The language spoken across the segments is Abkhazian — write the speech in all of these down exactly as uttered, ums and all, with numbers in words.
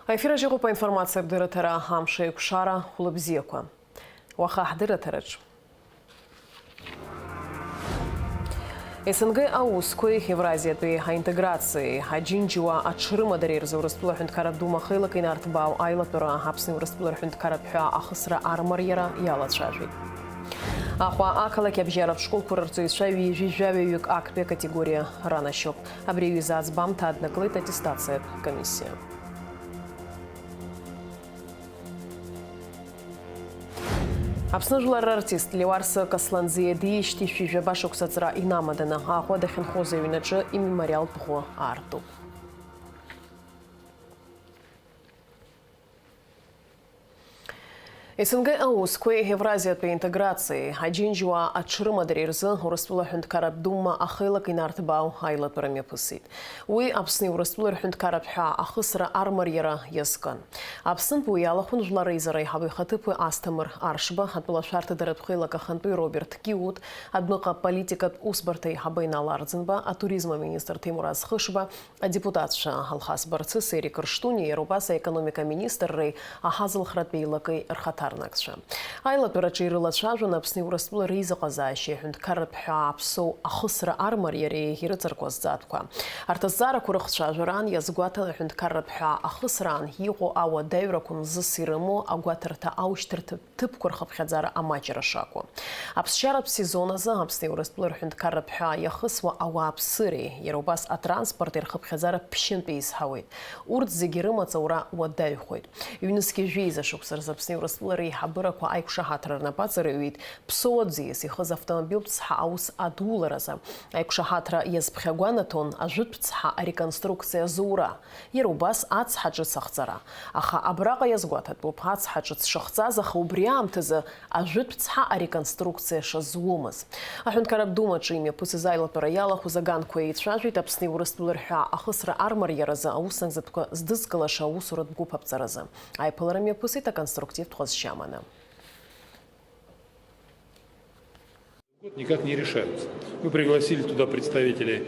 Аефир аҿы иҟоуп аинформациатә дырраҭара, амш еиқәшара, хәлыбзиақәа. Уаха ҳдырраҭараҿ. С Н Г аусқәеи Евразиатәи аинтеграциеи, аџьынџьуаа аҽрымадареи рзы Урыстәыла Аҳәынҭқарратә Дума ахеилак инарҭбаау аилатәара Аԥсни Урыстәыла рҳәынҭқарратә ҳәаа ахысра армариара иалацәажәеит. Аҟәа ақалақь абжьаратә школқәа рырҵаҩцәа ҩажәи жәаҩаҩык актәи акатегориа ранашьоуп. Абри аҩыза аӡбамҭа аднакылеит аттестациатә комиссиа. Аԥсны жәлар рартист Леуарса Касланӡиа диижьҭеи шәи жәаба шықәса аҵра инамаданы, Аҟәа дахьынхоз аҩнаҿы имемориалтә ӷәы аартуп. С Н Г аусқәеи Евразиатәи аинтеграциеи, аџьынџьуаа аҽрымадареи рзы Урыстәыла Аҳәынҭқарратә Дума ахеилак инарҭбаау аилатәара мҩаԥысит. Уи Аԥсни Урыстәылеи рҳәынҭқарратә ҳәаа ахысра армариара иазкын. Аԥсынтә уи иалахәын Жәлар Реизара аиҳабы ихаҭыԥуаҩ Асҭамыр Аршба, атәылашәарҭадаратә хеилак ахантәаҩ Роберт Киут, адәныҟа политикатә усбарҭа аиҳабы Инал Арӡынба, атуризм аминистр Ҭемураз Хышба, адепутатцәа Алхас Барцыси Ерик Рыштуни, иара убас аекономика аминистрреи аҳазылхратә еилакеи рхаҭарнакцәа. Аилатәараҿы ирылацәажәон Аԥсни Урыстәылеи реизыҟазаашьеи аҳәынҭқарратә ҳәаа аԥсоу ахысра армариареи ирыҵаркуа зҵаатәқәа. Арҭ азҵаарақәа рыхцәажәараан иазгәаҭан аҳәынҭқарратә ҳәаа ахысраан иҟоу ауадаҩрақәа мзызс ирымоу агәаҭарҭа аушьҭырҭатә ҭыԥқәа рхыԥхьаӡара амаҷра шакәу. Аԥсшьаратә сезон азы Аԥсни Урыстәылеи рҳәынҭқарратә ҳәаа иахысуа ауааԥсыреи, иара убас атранспорти рхыԥхьаӡара ԥшьынтә еизҳауеит. Урҭ зегьы рымаҵ аура уадаҩхоит. Ҩнызқьи жәеиза шықәса рзы Аԥсни Урыстәылеи реиҳабырақәа аиқәшаҳаҭра рнапаҵаҩуеит ԥсоу аӡиас ихыз автомобильтә цҳа аус адуларазы. Аиқәшаҳаҭра иазԥхьагәанаҭон ажәытә цҳа ареконструкциа азура, иара убас ацҳа ҿыц ахҵара. Аха абраҟа иазгәаҭатәуп ацҳа ҿыц шахҵаз, аха убри аамҭазы ажәытә цҳа ареконструкциа шазуымыз. Аҳәынҭқарратә Думаҿы имҩаԥысыз аилатәара иалахәыз аганқәа еицәажәеит Аԥсни Урыстәылеи рҳәаа ахысра армариаразы аус нагӡатәқәа здызкылаша аусуратә гәыԥ аԥҵаразы. Аиԥылара мҩаԥысит аконструктивтә ҟазшьа аманы. Никак не решаются. Мы пригласили туда представителей,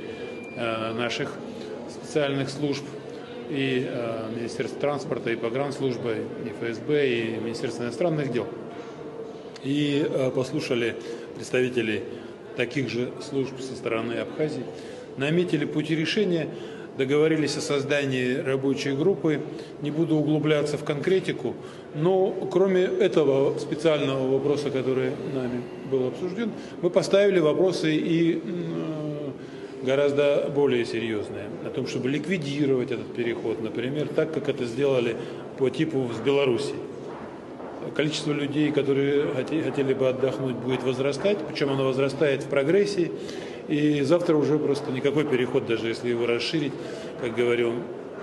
э, наших специальных служб и, э, Министерства транспорта, и погранслужбы, и Ф С Б, и Министерства иностранных дел. И, э, послушали представителей таких же служб со стороны Абхазии. Наметили пути решения, договорились о создании рабочей группы. Не буду углубляться в конкретику, но кроме этого специального вопроса, который нами был обсужден, мы поставили вопросы и, м, гораздо более серьёзные, о том, чтобы ликвидировать этот переход, например, так, как это сделали по типу с Белоруссией. Количество людей, которые хоте-, хотели бы отдохнуть, будет возрастать, причём оно возрастает в прогрессии, и завтра уже просто никакой переход, даже если его расширить, как говорил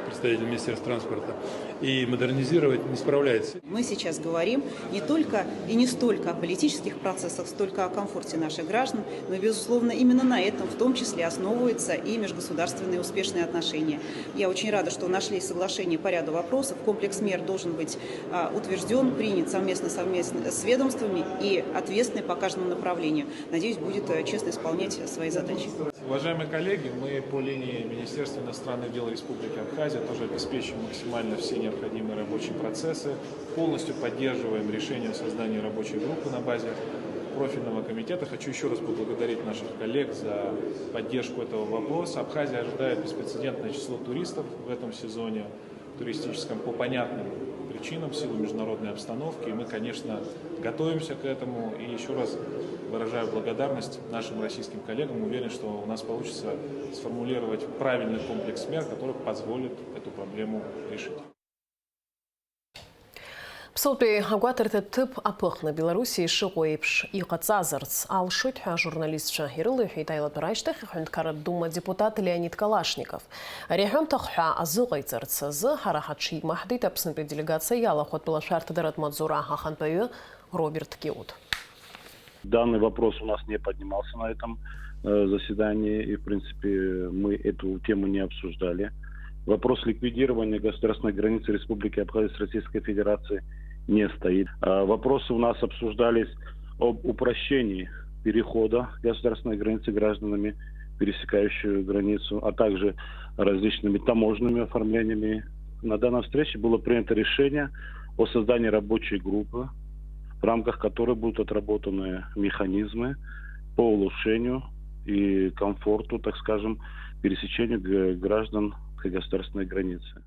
представитель Министерства транспорта, и модернизировать, не справляется. Мы сейчас говорим не только и не столько о политических процессах, столько о комфорте наших граждан, но, безусловно, именно на этом в том числе основываются и межгосударственные успешные отношения. Я очень рада, что нашли соглашение по ряду вопросов. Комплекс мер должен быть, а, утверждён, принят совместно, совместно с ведомствами и ответственный по каждому направлению. Надеюсь, будет, э, честно исполнять свои задачи. Уважаемые коллеги, мы по линии Министерства иностранных дел Республики Абхазия тоже обеспечим максимально все необходимые рабочие процессы, полностью поддерживаем решение о создании рабочей группы на базе профильного комитета. Хочу ещё раз поблагодарить наших коллег за поддержку этого вопроса. Абхазия ожидает беспрецедентное число туристов в этом сезоне туристическом по понятным причинам, в силу международной обстановки. И мы, конечно, готовимся к этому. И ещё раз выражаю благодарность нашим российским коллегам. Уверен, что у нас получится сформулировать правильный комплекс мер, который позволит эту проблему решить. Ԥсоутәи агәаҭарҭа ҭыԥ аԥыхны Белоруссиа ишыҟоу еиԥш иҟаҵазарц алшоит ҳәа ажурналистцәа ирылеиҳәеит аилатәара ашьҭахь Аҳәынҭқарратә Дума адепутат Леонид Калашников. Ари аҳәамҭа ахҳәаа азыҟаиҵарц азы ҳара ҳаҽеимаҳдеит Аԥснытәи аделегациа иалахәу атәылашәарҭадаратә маҵзура ахантәаҩы Роберт Киут. Данный вопрос у нас не поднимался на этом, э, заседании, и, в принципе, мы эту тему не обсуждали. Вопрос ликвидирования государственной границы Республики Абхазия с Российской Федерацией не стоит. А вопросы у нас обсуждались об упрощении перехода государственной границы гражданами, пересекающими границу, а также различными таможенными оформлениями, На данной встрече было принято решение о создании рабочей группы, в рамках которой будут отработаны механизмы по улучшению и комфорту, так скажем, пересечению г-, граждан государственной границы.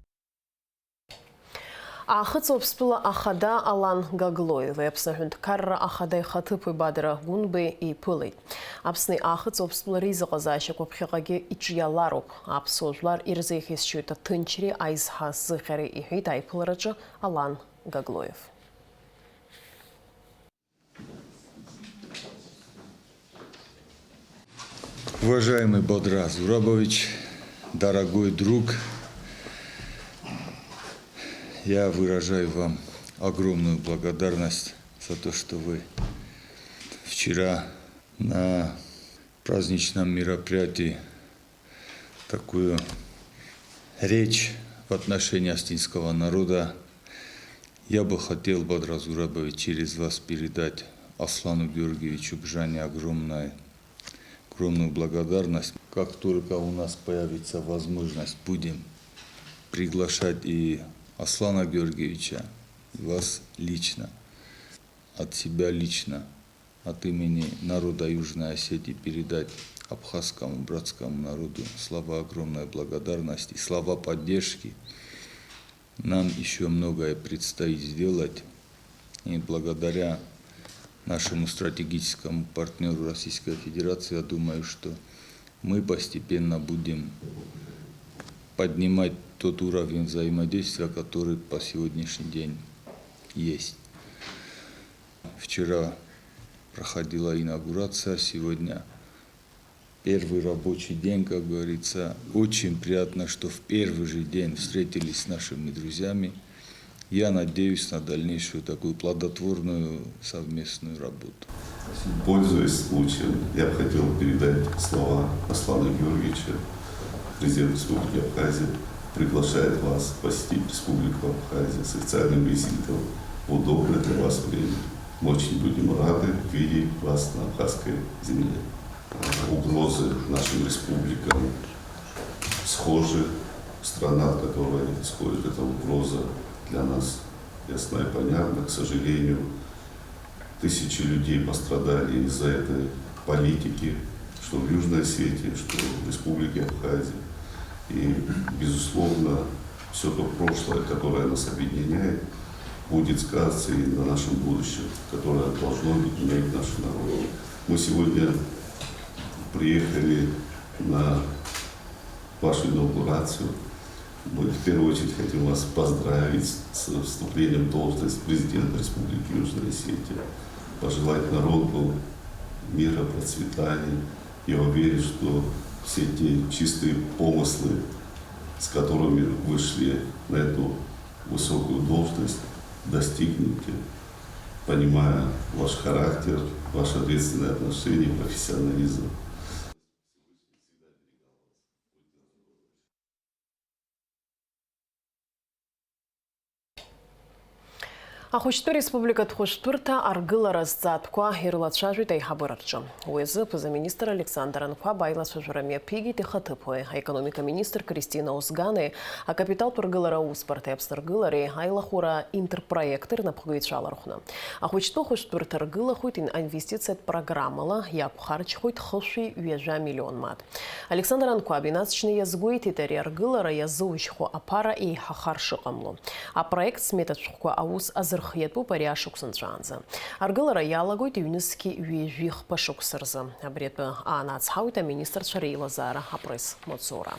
Аахыҵ Уаԥстәыла ахада Алан Гаглоев Аԥсны аҳәынҭқарра ахада ихаҭыԥуаҩ Бадра Гәынбеи иԥылеит. Аԥсни Аахыҵ Уаԥстәылареи изыҟазаашьақәа ԥхьаҟагьы иҿиалароуп. Аԥсуа жәлар ирзеиӷьасшьоит аҭынчреи аизҳа зыӷьареи, иҳәеит аиԥылараҿы Алан Гаглоев. Уважаемый Бадра Зурабович, дорогой друг, я выражаю вам огромную благодарность за то, что вы вчера на праздничном мероприятии такую речь в отношении осетинского народа. Я бы хотел, Бадра Зурабович, через вас передать Аслану Георгиевичу Бжане огромное, огромную благодарность. Как только у нас появится возможность, будем приглашать и Аслана Георгиевича, и вас лично, от себя лично, от имени народа Южной Осетии передать абхазскому братскому народу слова огромной благодарности, слова поддержки. Нам ещё многое предстоит сделать, и благодаря нашему стратегическому партнёру Российской Федерации, я думаю, что мы постепенно будем поднимать тот уровень взаимодействия, который по сегодняшний день есть. Вчера проходила инаугурация, сегодня первый рабочий день, как говорится. Очень приятно, что в первый же день встретились с нашими друзьями. Я надеюсь на дальнейшую такую плодотворную совместную работу. Пользуясь случаем, я бы хотел передать слова Аслана Георгиевича. Президент Республики Абхазия приглашает вас посетить Республику Абхазия с официальным визитом в удобное для вас время. Мы очень будем рады видеть вас на абхазской земле. Угрозы нашим республикам схожи. Страна, от которой исходит эта угроза, для нас ясна и понятна. К сожалению, тысячи людей пострадали из-за этой политики, что в Южной Осетии, что в Республике Абхазия. И, безусловно, всё то прошлое, которое нас объединяет, будет сказываться и на нашем будущем, которое должно объединять наши народы. Мы сегодня приехали на вашу инаугурацию. Мы в первую очередь хотим вас поздравить с вступлением в должность президента Республики Южная Осетия, пожелать народу мира, процветания. Я уверен, что все те чистые помыслы, с которыми вы шли на эту высокую должность, достигнете, понимая ваш характер, ваше ответственное отношение, профессионализм. Ахәыҷтәы республикатә хәышәтәырҭа аргылара азҵаатәқәа ирлацәажәеит аиҳабыра рҿы. Уи азы аԥыза-министр Александр Анқәаб аилацәажәара мҩаԥигеит ихаҭыԥуаҩ, аекономика министр Кристина Озганеи, акапиталтә ргылара аусбарҭеи Аԥсны ргылареи аилахәыра интерпроект рнапхгаҩцәа алархәны. Ахәыҷтәы хәышәтәырҭа ргылахоит инвестициатә программала, иақәхарџьхоит хышәи ҩажәа миллион мааҭ. Александр Анқәаб инаҵшьны иазгәеиҭеит, ари аргылара иазужьхо аԥара еиҳахар шыҟамло. Апроект сметатә шәҟәқәа аус азырхиатәуп ари ашықәс нҵәаанӡа. Аргылара иалагоит ҩнызқьи ҩажәи хԥа шықәса рзы. Абри атәы аанацҳауеит аминистрцәа реилазаара апресс-маҵзура.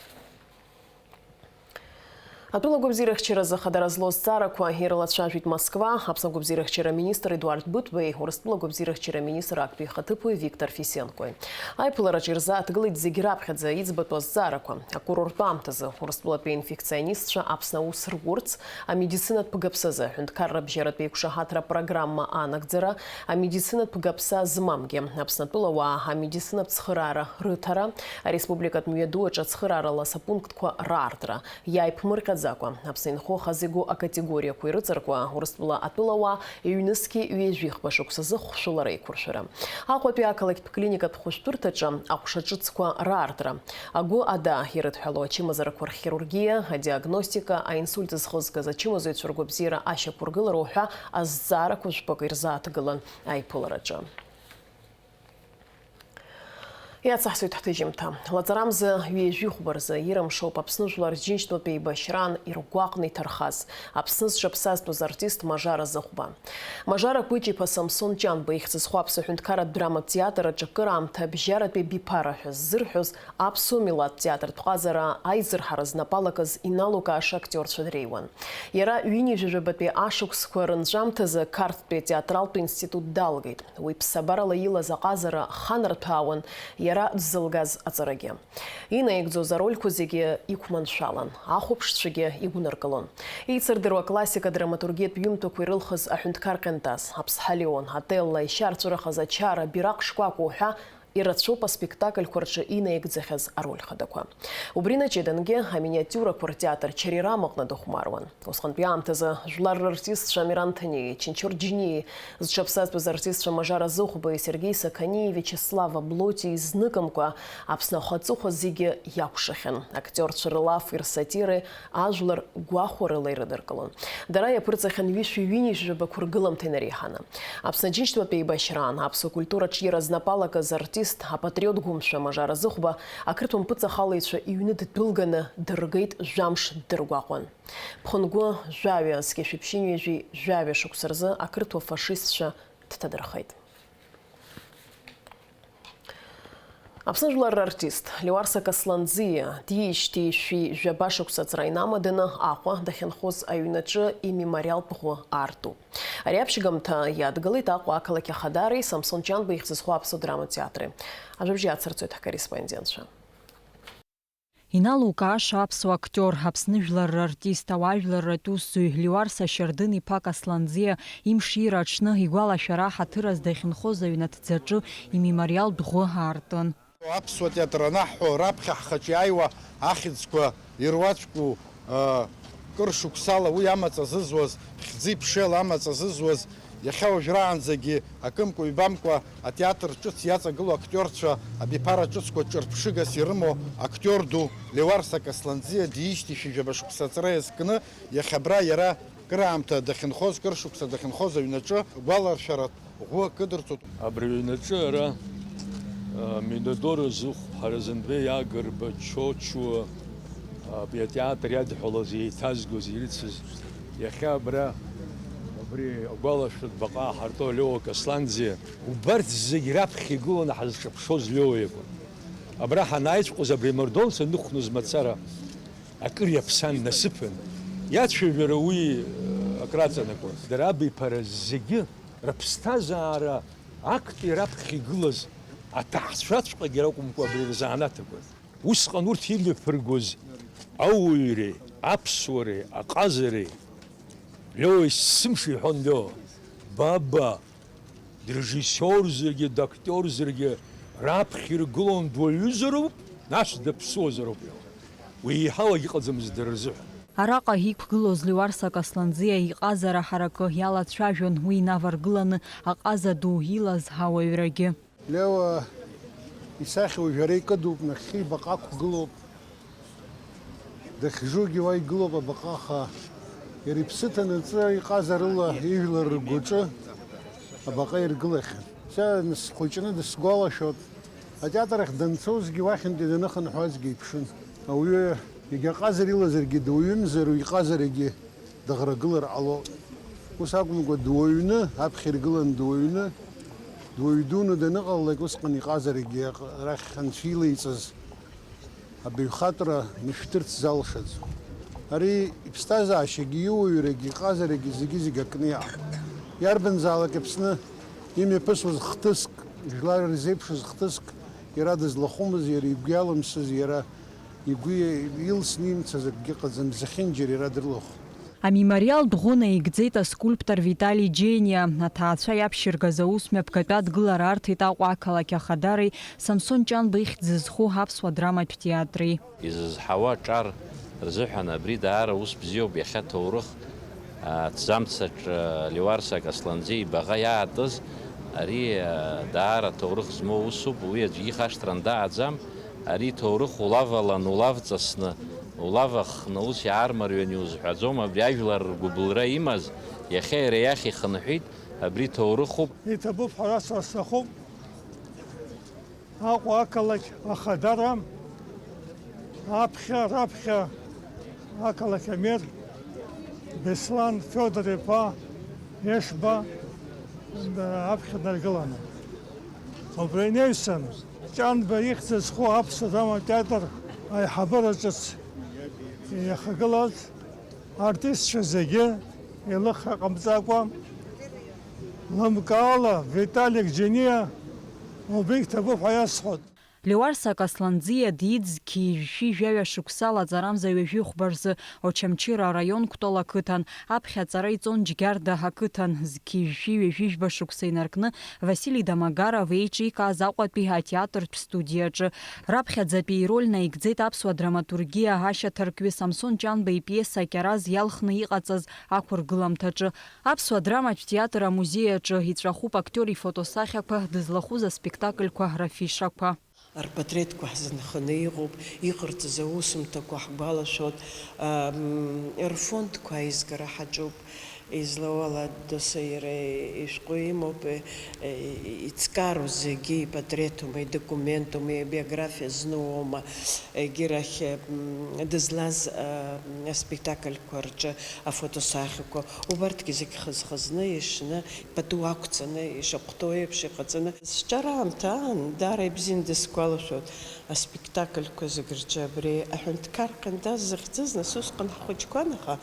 Атәыла гәабзиарахьчаразы хадара злоу азҵаарақәа ирылацәажәеит Москва, Аԥсны агәабзиарахьчара аминистр Едуард Бытбеи, Урыстәыла агәабзиарахьчара аминистр актәи ихаҭыԥуаҩ Виктор Фисенкои. Аиԥылараҿы ирзааҭгылеит зегь раԥхьаӡа иӡбатәу азҵаарақәа. Акурорттә аамҭазы Урыстәылатәи аинфекционистцәа Аԥсны аус рурц, амедицинатә гаԥсазы аҳәынҭқарра абжьаратәи еиқәшаҳаҭра программа анагӡара, амедицинатә гаԥса змамгьы, Аԥснатәыла ауаа амедицинатә цхыраара рыҭара, ареспубликатә мҩаду аҿы ацхыраарала асапунктқәа раартра, иааиԥмырҟьа Закәа, Аԥсны инхо хазы игоу акатегориақәа ирыҵаркуа, Урыстәыла атәылауаа ҩнызқьи ҩажәихба шықәсазы хәшәыла реиқәыршәара. Аҟәатәи ақалақьтә клиникатә хәышәтәырҭаҿы аҟәша ҿыцқәа раартра. Агәы ада ирыдҳәалоу ачымазарақәа рхирургиа, адиагностика, аинсульт зхызгаз ачымазаҩцәа ргәабзиара ашьақәыргылара уҳәа азҵаарақәа жәпакы ирзааҭгылан аиԥылараҿы. Иацаҳҵоит ҳҭыжьымҭа. Лаҵарамза ҩажәихәба рзы ирымшоуп Аԥсны жәлар рџьынџьтәылатә еибашьраан иргәаҟны иҭархаз, Аԥсны зҽаԥсазтәыз артист Мажара Зыхәба. Мажара Кәыҷ-иԥа Самсон Ҷанба ихьӡ зху Аԥсуа ҳәынҭқарратә драматә театр аҿы акыраамҭа абжьаратәи абиԥара ҳәа ззырҳәоз аԥсуа милаҭтә театртә ҟазара аизырҳара знапалакыз иналукааша актиорцәа дреиуан. Иара ҩынҩажәижәабатәи ашықәсқәа рынҵәамҭазы Қарҭтәи атеатралтә институт далгеит. Уи ԥсабарала илаз аҟазара ханарҭәаауан иара дзылгаз аҵарагьы. Инаигӡоз арольқәа зегьы иқәманшәалан, ахәаԥшцәагьы игәнаргалон. Еицырдыруа аклассика драматургиатә ҩымҭақәа ирылхыз аҳәынҭқар Ҟьантас, Аԥсҳа Леон, Отелло, ишьарҵәырахаз ачара, Бираҟ шкәакәа уҳәа ирацәоуп аспектакльқәа рҿы инаигӡахьаз ароль хадақәа. Убри наҷыдангьы аминиатиурақәа ртеатр Чарирамаҟны дыхәмаруан. Усҟантәи аамҭазы жәлар рартистцәа Амиран Ҭаниеи, Чынчор Џьиниеи, зҽаԥсазтәыз артистцәа Мажара Зыхәбеи, Сергеи Сақаниеи, Виачеслав Аблотиеи зныкымкәа Аԥсны ахаҵыхәа зегьы иакәшахьан. Актиорцәа рылафи рсатиреи ажәлар гәахәарыла ирыдыркылон. Дара иаԥырҵахьан ҩышәи ҩынҩажәи жәабақәа ргыламҭа инареиҳаны. Аԥсны Аџьынџьтәылатә еибашьраан аԥсуа культураҿы иара знапалакыз артист, апатриот гәымшәа Мажара Зыхәба ақырҭуа мпыҵахалаҩцәа иҩны ддәылганы дыргеит, жәамш ддыргәаҟуан. Ԥхынгәы жәаҩа, зқьи шәиԥшьынҩажәи жәаҩа шықәса рзы ақырҭуа фашистцәа дҭадырхеит. Аԥсны жәлар рартист Леуарса Касланӡиа диижьҭеи шәи жәаба шықәса аҵра инамаданы Аҟәа дахьынхоз аҩнаҿы имемориалтә ӷәы аартуп. Ари аԥшьгамҭа иадгылеит Аҟәа ақалақь ахадареи Самсон Ҷанба ихьӡ зху аԥсуа драматә театри. Ажәабжь иацырҵоит ҳкорреспондентцәа. Иналукааша аԥсуа актиор, Аԥсны жәлар рартист, ауаажәларратә усзуҩ Леуарса Шьардын-иԥа Касланӡиа имшира аҽны игәалашәара аҳаҭыраз дахьынхоз аҩнаҭӡаҿы имемориалтә ӷәы аартын. Аԥсуа театр анаҳҳәо, раԥхьа ҳхаҿы иааиуа ахьӡқәа ируаӡәку, ы, кыр шықәсала уи амаҵ азызуаз, хьӡи-ԥшеила амаҵ азызуаз, иахьа уажәраанӡагьы акымкәа-ҩбамкәа атеатр ҿыц иаҵагылоу актиорцәа абиԥара ҿыцқәа ҿырԥшыгас ирымоу актиор ду Леуарса Касланӡиа диижьҭеи шәи жәаба шықәса аҵра иазкны, иахьа абра иара кыраамҭа дахьынхоз, кыр шықәса дахьынхоз аҩнаҿы гәаларшәаратә ӷәы акыдырҵоит. Абри аҩнаҿы ара, а, Минодор Зыхә, ҳара зынтәа Иагырба, Чочуа, а, абри атеатр иадҳәалаз, еиҭазгоз, ирыцыз, иахьа абра, абри агәалашәатә баҟа ҳарту Леуа Касланӡиа, убарҭ зегь раԥхьа игыланы ҳазҿаԥшуаз Леуа иакәын. Абра ҳанааиҵәҟьоз абри амардуан саныхәныз мацара акыр иаԥсан насыԥын, иацәажәара уи, а, акраҵанакуан. Дара абиԥара зегьы рыԥсҭазаара актәи раԥхьа игылаз аҭаацәаҵәҟьагьы ракәымкәа абри рзанааҭ акәын. Усҟан урҭ имҩаԥыргоз ауаҩреи, аԥсуареи, аҟазареи, Лео есымша иҳәон, Лео, ба, ба, дырежиссиорзаргьы, дактиорзаргьы раԥхьа иргылон дуаҩызароуп, нас даԥсуазароуп, Лео. Уи еиҳау агьыҟаӡамызт дара рзыҳәан. Араҟа иқәгылоз Леуарса Касланӡиа иҟазара ҳаракы иалацәажәон, уи инаваргыланы аҟаза ду илаз ауаҩрагьы. Леуа исахьа уажәы ара икыдуп, нахьхьи баҟа ақәгылоуп. Дахьжугьы уа игылоуп абаҟа, аха иара иԥсы ҭанаҵы иҟазарыла ижәлар ргәаҿы абаҟа иргылахьан. Са схәыҷны дысгәалашәоит, атеатр ахь данцозгьы, уахьынтәи даныхынҳәуазгьы иԥшын. Ауаҩы егьа ҟазара илазаргьы, дуаҩымзар, уи иҟазарагьы даӷрагылар ҟалоит. Ус акәымкәа, дуаҩны, аԥхьа иргылан дуаҩны, дуаҩ дуны даныҟалалак, усҟан иҟазарагьы арахь анцәа илеиҵаз абаҩхатәра мышәҭырц залшаӡом. Ари иԥсҭазаашьагьы, иуаҩрагьы, иҟазарагьы зегьы-зегь акны иаҳауп. Иарбанзаалак Аԥсны имҩаԥысуаз хҭыск, жәлар ирзеиԥшыз хҭыск, иара дызлахәымыз, иара игәы иалымсыз, иара игәы илсны имцаз акгьы ыҟаӡам, зехьынџьара иара дрылахәын. Амемориалтә ӷәы наигӡеит аскульптор Витали Џьениа. Аҭаацәа иаԥшьыргаз аусмҩаԥгатә адгылара арҭеит Аҟәа ақалақь ахадареи Самсон Ҷанба ихьӡ зызху аԥсуа драматә театри. Изызҳауа ҿар рзыҳәан абри даара ус бзиоуп, иахьа ҭоурых аҭӡамцаҿ Леуарса Касланӡиа ибаҟа иаатыз, ари даара ҭоурых змоу усуп, уи аӡәгьы ихашҭра ндааӡам, ари ҭоурых улавалан, улавҵасны, улавахны ус иаармарианы иузҳәаӡом, абри ажәлар ргәыбылра имаз, иахьа иара иахь ихынҳәит, абри ҭоурыхуп. Иҭабуп ҳәа расҳәар сҭахуп. Аҟәа ақалақь ахадара аԥхьа, раԥхьа ақалақь амер Беслан Федор-иԥа Ешба аԥхьа днаргыланы. Убри инаҩсан, Ҷанба ихьӡ зху аԥсуа драма театр аиҳабыра ҿыц иахагылаз артистцәа зегьы еилыхра ҟамҵакәа, лымкаала Виталик Џьениа убригь ҭабуп ҳәа иасҳәоит. Леуарса Касланӡиа диит зқьи жәшәи жәаҩа шықәсала аҵарамза ҩажәи хәба рзы Очамчыра араион Кәтол ақыҭан, аԥхьа аҵара иҵон Џьгьарда ақыҭан, зқьи жәшәи ҩажәи жәба шықәса инаркны Васили Домогаров еиҿикааз Аҟәатәи атеатртә студиаҿы. Раԥхьаӡатәи ироль наигӡеит аԥсуа драматургиа ашьаҭаркҩы Самсон Ҷанба ипиеса Кьараз иалхны иҟаҵаз ақәыргыламҭаҿы. Аԥсуа драматә театр амузеи аҿы иҵәахуп актиор ифотосахьақәа, дызлахәыз аспектакльқәа рафишақәа. Рпатреҭқәа ҳзынханы иҟоуп, иҟарҵаз аусумҭақәа ҳгәалашәоит, ам, рфондқәа аизгара ҳаҿуп, излауала, доссиеқәа ишәҟәы имоуп, е, е, ицкару зегьы ипатреҭума, идокументума, ибиографиа зну уоума, егьырахь, м, дызлаз, а, аспектакльқәа рҿы афотосахьақәа, убарҭгьы зегь хаз-хазны ишны, пату ақәҵаны, ишахәҭоу еиԥш иҟаҵаны. Сҿара аамҭа аан, даара ибзианы дысгәалашәоит аспектакльқәа зегь рҿы абри аҳәынҭқар Ҟандаз захьӡыз, нас усҟан ҳхәыҷқәан, аха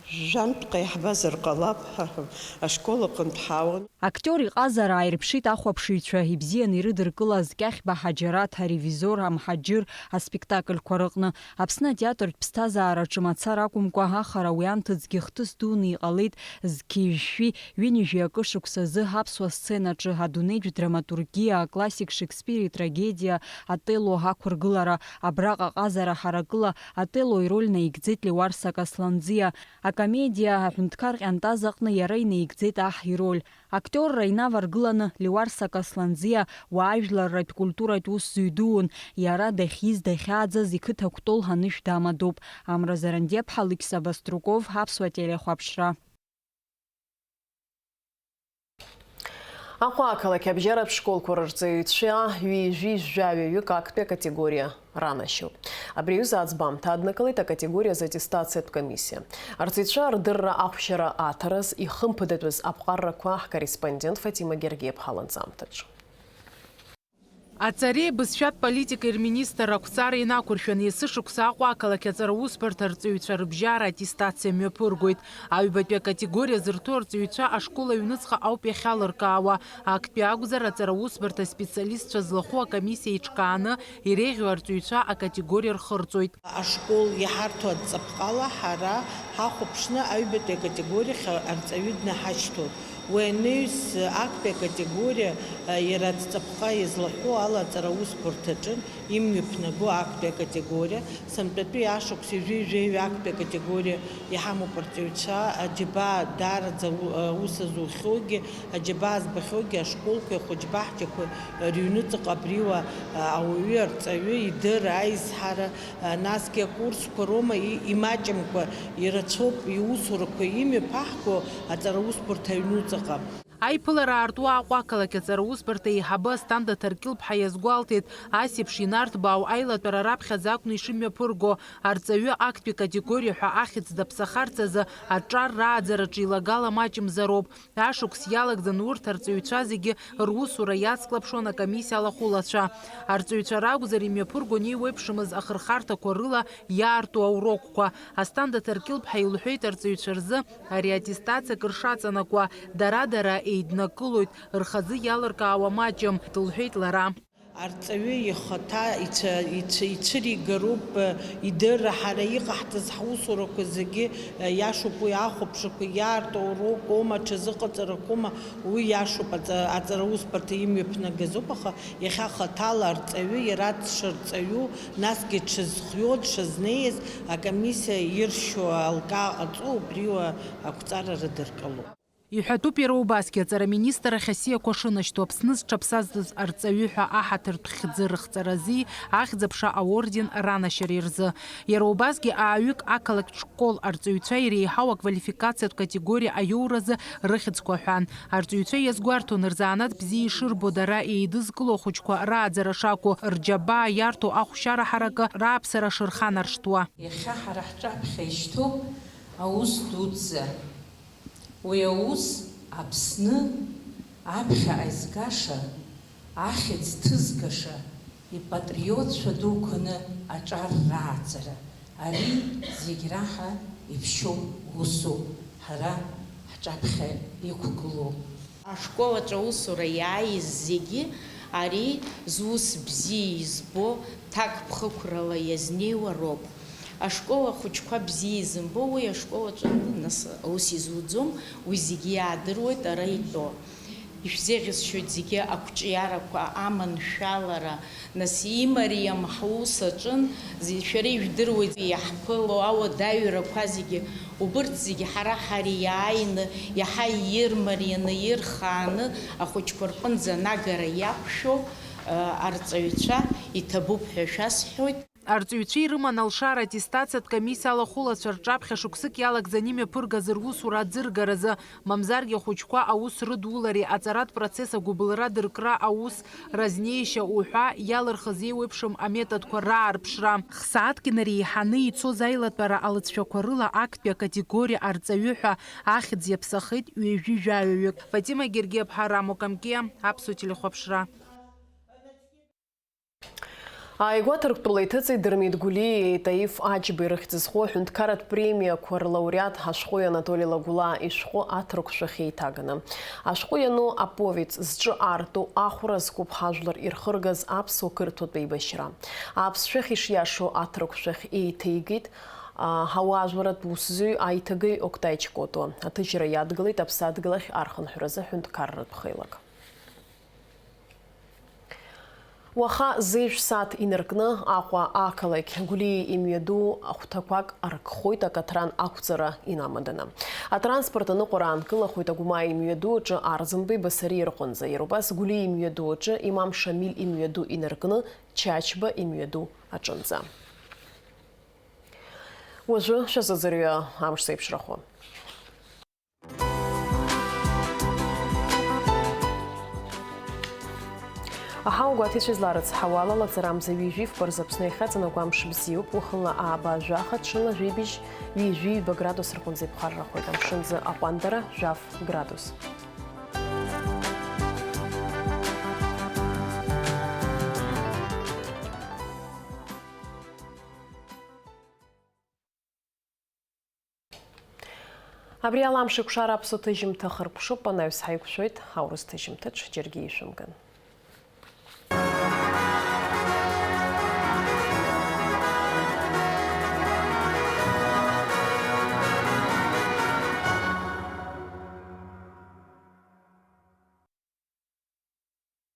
жәантәҟа иаҳбазар ҟалап, ашкол аҟынтә ҳаауан. Актиор иҟазара ааирԥшит ахәаԥшыҩцәа, ибзианы ирыдыркылаз Кьахьба Ҳаџьараҭ, аревизор, амҳаџьыр аспектакльқәа рыҟны. Аԥсны атеатртә ԥсҭазаараҿы мацара акәымкәа, ахара уи анҭыҵгьы хҭыс дуны иҟалеит зқьи жәшәи ҩынҩажәи акы шықәсазы аԥсуа сценаҿы адунеитә драматургиа, аклассик Шекспир итрагедиа Отелло ақәыргылара. Абраҟа ҟазара ҳаракыла Отелло ироль наигӡеит Леуарса Касланӡиа. Акомедиа аҳәынҭқар Ҟьантаз аҟны иара инаигӡеит аҳ ироль. Актиорра инаваргыланы Леуарса Касланӡиа уаажәларратә культуратә усзуҩ дуун, иара дахьиз дахьааӡаз иқыҭа Кәтол анышә дамадоуп. Амра Зарандиаԥҳа, Алықьса Баструков, Аԥсуа телехәаԥшра. Аҟәа ақалақь абжьаратә школқәа рырҵаҩцәа ҩажәи жәаҩаҩык актәи акатегориа ранашьоуп. Абри аҩыза аӡбамҭа аднакылеит акатегориа азы аттестациатә комиссиа. Арҵаҩцәа рдырра ахәшьара аҭараз ихымԥадатәыз аԥҟаррақәа ҳкорреспондент Фатима Гергиаԥҳа ланҵамҭаҿы. Аҵареи абызшәатә политикеи рминистр ақәҵара инақәыршәаны, есышықәса Аҟәа ақалақь аҵара усбарҭа арҵаҩцәа рыбжьара аттестациа мҩаԥыргоит. Аҩбатәи акатегориа зырҭо арҵаҩцәа ашкол аҩныҵҟа ауп иахьалыркаауа. Актәи акәзар, аҵара усбарҭа аспециалистцәа злахәу акомиссиа еиҿкааны, иреиӷьу арҵаҩцәа акатегориа рхырҵоит. Ашкол иҳарҭо адҵаԥҟала ҳара ҳахәаԥшны аҩбатәи акатегориахь арҵаҩы днаҳашьҭуеит. Уи анаҩс, актәи акатегориа, иара адҵаԥҟа излаҳәо ала аҵара усбарҭаҿы имҩаԥнаго актәи акатегориа, сынтәатәи ашықәс ҩажәи жәаҩа актәи акатегориа иҳамоуп арҵаҩцәа, аџьабаа даараӡа у-, аус азухьоугьы, аџьабаа збахьоугьы ашколқәеи ахәыҷбаҳчақәеи рыҩныҵҟа абриуа ауаҩы, арҵаҩы идырра, аизҳара, насгьы акурсқәа роума и-, имаҷымкәа ирацәоуп иусурақәа имҩаԥаҳго аҵара усбарҭа аҩнуҵаҟа. Аиԥылара аартуа Аҟәа ақалақь аҵара усбарҭа еиҳабы Асҭанда Ҭаркьыл-ԥҳа иазгәалҭеит, ас еиԥш инарҭбаау аилатәара раԥхьаӡа акәны ишымҩаԥырго, арҵаҩы актәи категориа ҳәа ахьӡ даԥсахарц азы аҿар рааӡараҿы илагала маҷымзароуп. Ашықәс иалагӡаны урҭ арҵаҩцәа зегьы русура иацклаԥшуан акомиссиа алахәылацәа. Арҵаҩцәа ракәзар, имҩаԥыргон еиуеиԥшымыз ахырхарҭақәа рыла иаарту аурокқәа. Асҭанда Ҭаркьыл-ԥҳа илҳәеит арҵаҩцәа рзы ари аттестациа акыр шаҵанакуа, дара-дара еиднакылоит, рхазы иалыркаауа маҷым, лҳәеит лара. Арҵаҩы ихаҭа ицәа-, ицәа-, ицәыригароуп, э, идырра, ҳара иҟаҳҵаз ҳусурақәа зегьы, э, иашоуп уи, ахәаԥшақәа иаарту роума, аҽазыҟаҵарақәоума, уи иашоуп, аҵа-, аҵара усбарҭа имҩаԥнагазоуп, аха иахьа хаҭала арҵаҩы, иара дшырҵаҩу, насгьы дшызхиоу, дшызнеиз, акомиссиа иршьо алкаа ҟаҵо, убриоуа ақәҵара рыдыркылоуп. Иҳәатәуп иара убасгьы аҵараминистр ахь асиақәа шынашьҭоу, Аԥсны зҽаԥсазтәыз арҵаҩы ҳәа аҳаҭыртә хьӡы рыхҵаразы ахьӡ-аԥша аорден ранашьара рзы. Иара убасгьы ааҩык ақалақьтә школ арҵаҩцәа иреиҳау аквалификациатә категориа аиоуразы рыхьӡқәа ҳәан. Арҵаҩцәа иазгәарҭон, рзанааҭ бзиа ишырбо, дара еидызкыло ахәыҷқәа рааӡара шакәу, рџьабаа иарҭо ахәшьара ҳаракы, рааԥсара шырханаршҭуа. Иахьа ҳара ҳҿаԥхьа ишьҭоуп аус дуӡӡа. Уи аус Аԥсны аԥхьаҟа изгаша, ахьӡ ҭызгаша ипатриотцәа дуқәаны аҿар рааӡара, ари зегь раҳа иԥшьоу усуп ҳара ҳҿаԥхьа иқәгылоу. Ашкол аҿы аусура иааиз зегьы ари зус бзиа избо, ҭакԥхықәрала иазнеиуа роуп. Ашкол ахәыҷқәа бзиа изымбо, уи ашкол аҿы нас аус изуӡом, уи зегьы иаадыруеит ара итәоу. Ишәзеиӷьасшьоит зегьы ақәҿиарақәа, аманшәалара, нас имариам ҳус аҿын, зи-, шәара ижәдыруеит иаҳԥыло ауадаҩрақәа зегьы, убырҭ зегьы ҳара ҳари иааины, иаҳа ирмарианы, ирхааны ахәыҷқәа рҟынӡа анагара иақәшәо, э, арҵаҩцәа иҭабуп ҳәа шәасҳәоит. Арҵаҩцәа ирыман алшара аттестациатә комиссиа алахәылацәа рҿаԥхьа шықәсык иалагӡаны имҩаԥыргаз русура аӡыргаразы, мамзаргьы ахәыҷқәа аус рыдулареи аҵаратә процесс агәыбылра дыркра аус разнеишьа уҳәа иалырхыз еиуеиԥшым аметодқәа раарԥшра. Хсааҭк инареиҳаны ицоз аилатәара алыҵшәақәа рыла актәи акатегориа арҵаҩы ҳәа ахьӡ иаԥсахеит ҩажәи жәаҩаҩык. Фатима Гергиаԥҳа, Рамо Камкиа, Аԥсуа телехәаԥшра. Ааигәа Ҭырқәтәыла иҭыҵит Дырмит Гәлиеи Таиф Аџьбеи рыхьӡ зху аҳәынҭқарратә премиақәа рлауреат ашәҟәыҩҩы Анатоли Лагәлаа ишәҟәы аҭырқәшәахь еиҭаганы. Ашәҟәы иану аповест зҿы аарту ахәра зқәыԥ ҳажәлар ирхыргаз аԥсуа-қырҭуатә еибашьра. Аԥсшәахь ишиашоу аҭырқәшәахь еиҭеигеит, а, ҳауаажәларратә усзуҩ аиҭагаҩ Октай Чкотуа. Аҭыжьра иадгылеит Аԥсадгьыл ахь архынҳәразы аҳәынҭқарратә хеилак. Уаха зежә сааҭ инаркны Аҟәа ақалақь Гәлиа имҩаду ахәҭақәак аркхоит акаҭран ақәҵара инамаданы. Атранспорт аныҟәара аанкылахоит Агәмаа имҩаду аҿы Арӡынбеи Басариа рҟынӡа, иара убас Гәлиа имҩаду аҿы Имам Шамиль имҩаду инаркны Чачба имҩаду аҿынӡа. Уажәы шәазыӡырҩы амш зеиԥшрахо. Аҳауагәаҭеицәа изларыцҳауа ала, лаҵарамза ҩажәи фба рзы Аԥсны иахьаҵанакуа амш бзиоуп, уахынла ааба жәаха, ҽынла жәибжь ҩажәи ҩба градус рҟынӡа иԥхаррахоит, амшынӡы аҟәандара жәаф градус. Абри ала амш еиқәшара аԥсуа ҭыжьымҭа хыркәшоуп, анаҩс ҳаиқәшәоит аурыс ҭыжьымҭаҿ, џьаргьы ишәымган.